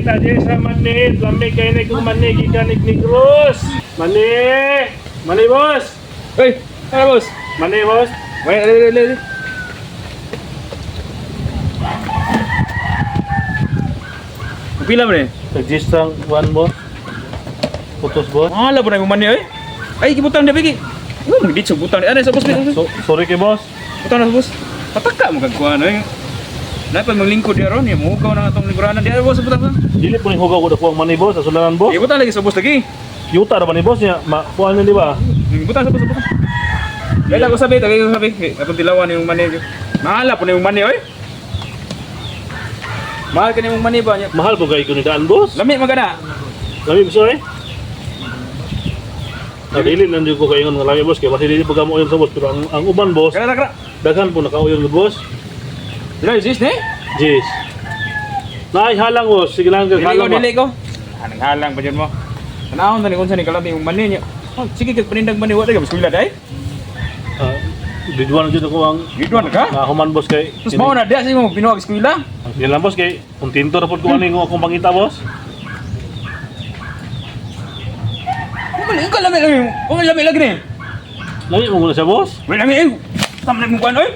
Tadi sa mani, lami kay ni kung mani gikan ni Cruz. Mani! Mani, boss! Uy, ano, boss? Mani, boss. Wait, ali, ali, ali. Pila man eh? Nagjistang one, boss. Putos, boss. Wala po na yung mani oy. Ay, gibutang na bigi. Ano mo dito butang? Ano sa boss? So, sorry kay boss. Butang na sa boss. Pataka mo kag kuan oy. Dapat maglingkod di ron, mo hugaw na atong lingkuranan di boss, butang ba. Dili po ni hugaw ko ang mani, boss. Asulanan, boss. Eh, butang lagi sa boss lagi. Yuta ra ba ni boss niya? Makuha niya, di ba? Butang sa boss, butang. Dahil ako sabi, tagay ko sabi, eh, atong tilawan yung mani. Mahala po na yung mani oy. Mahal ka ni mong mani ba? Mahal po kayo ni daan, boss. Lami man ka na. Lami boss eh. Ah, dili lang jud ko kaingon nga lami, boss, kay basi dili pa mo uyon sa boss, pero ang uban, boss, Kara kara. daghan po nakauyon boss. Dili sis ni? Jeez. Naay halang, boss, sige lang kag Dili ko, halang ba. dili ko. Anong halang pa dyan mo? Tanahon na ni kung saan ni kalami yung mani niya. Oh, sige, kag panindag mani, wala ka, maskwila day. Ah, didwan jud ako ang Gidwan ka? nahuman, boss, kay Tapos mao na diya sa imong binuwag eskwela. Yan lang, boss, kay kontento ra pud ko ani nga akong pangita, boss. Kumali ka lami lami. Kumali lami lagi ni. Lami mo gud siya, boss. Wala lami eh. Tama na mong kuan oy.